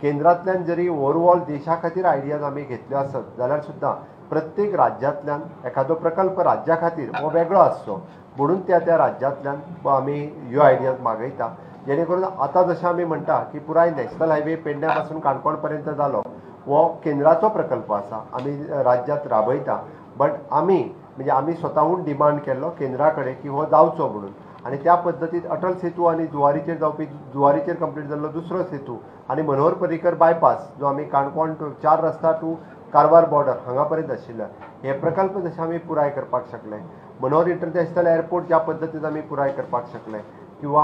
केंद्रांतल्यान जरी ओवरऑल देशा खातीर आयडियाज आमी घेतल्यो आसत जाल्यार सुद्दां प्रत्येक राज्यांतल्यान एखादो प्रकल्प राज्या खातीर हो वेगळो आसचो म्हणून त्या त्या राज्यांतल्यान आमी ह्यो आयडियाज मागयता, जेणे करून आतां जशें आमी म्हणटा की पुराय नॅशनल हायवे पेडण्या पासून काणकोण पर्यंत जालो हो केंद्राचो प्रकल्प आसा, आमी राज्यांत राबयता, बट आमी म्हणजे आमी स्वताहून डिमांड केल्लो केंद्रा कडेन की हो जावचो म्हणून आनी त्या पद्दतीन अटल सेतू आनी जुवारीचेर जावपी जुवारीचेर कंप्लीट जाल्लो दुसरो सेतू आनी मनोहर पर्रीकर बायपास जो आमी काणकोण टू 4 रस्ता टू कारवार बॉर्डर हांगा पर्यंत आशिल्ले हे प्रकल्प जशे आमी पुराय करपाक शकले, मनोहर इंटरनॅशनल एअरपोर्ट ज्या पद्दतीन आमी पुराय करपाक शकले किंवा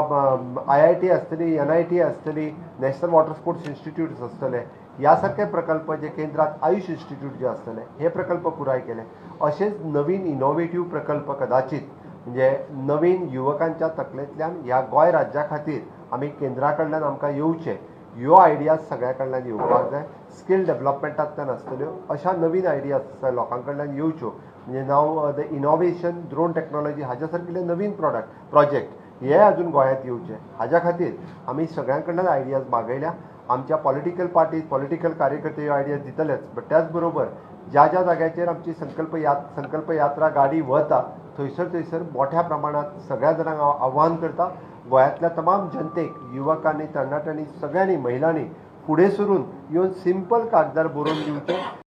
IIT आसतली, NIT आसतली, नॅशनल वॉटर स्पोर्ट्स इन्स्टिट्यूट आसतले, ह्या सारके प्रकल्प जे केंद्रात आयुष इन्स्टिट्यूट जे आसतले हे प्रकल्प पुराय केले. अशेच नवीन इनोवेटीव प्रकल्प कदाचित म्हणजे नवीन युवकांच्या तकलेंतल्यान ह्या गोंय राज्या खातीर आमी केंद्रा कडल्यान आमकां येवचे ह्यो आयडियाज सगळ्या कडल्यान येवपाक जाय. स्कील डेवलपमेंटांतल्यान आसतल्यो अशा नवीन आयडियाज लोकां कडल्यान येवच्यो, म्हणजे नाव the innovation drone technology हाज्या सारकिल्ले नवीन प्रोडक्ट प्रोजेक्ट हे अजून गोंयांत येवचे हाज्या खातीर आमी सगळ्यां कडल्यान आयडियाज मागयल्या. आमच्या पॉलिटिकल पार्टीज पॉलिटिकल कार्यकर्ते ह्यो आयडियाज दितलेच, बट त्याच बरोबर ज्या ज्या जाग्याचेर आमची संकल्प यात्रा गाडी वता थंयसर थंयसर मोठ्या प्रमाणात सगळ्या जाणांक हांव आव्हान करता, गोंयांतल्या तमाम जनतेक, युवकांनी, तरणाट्यांनी, सगळ्यांनी, महिलांनी फुडें सरून येवन सिंपल कागदार बरोवन दिवचें.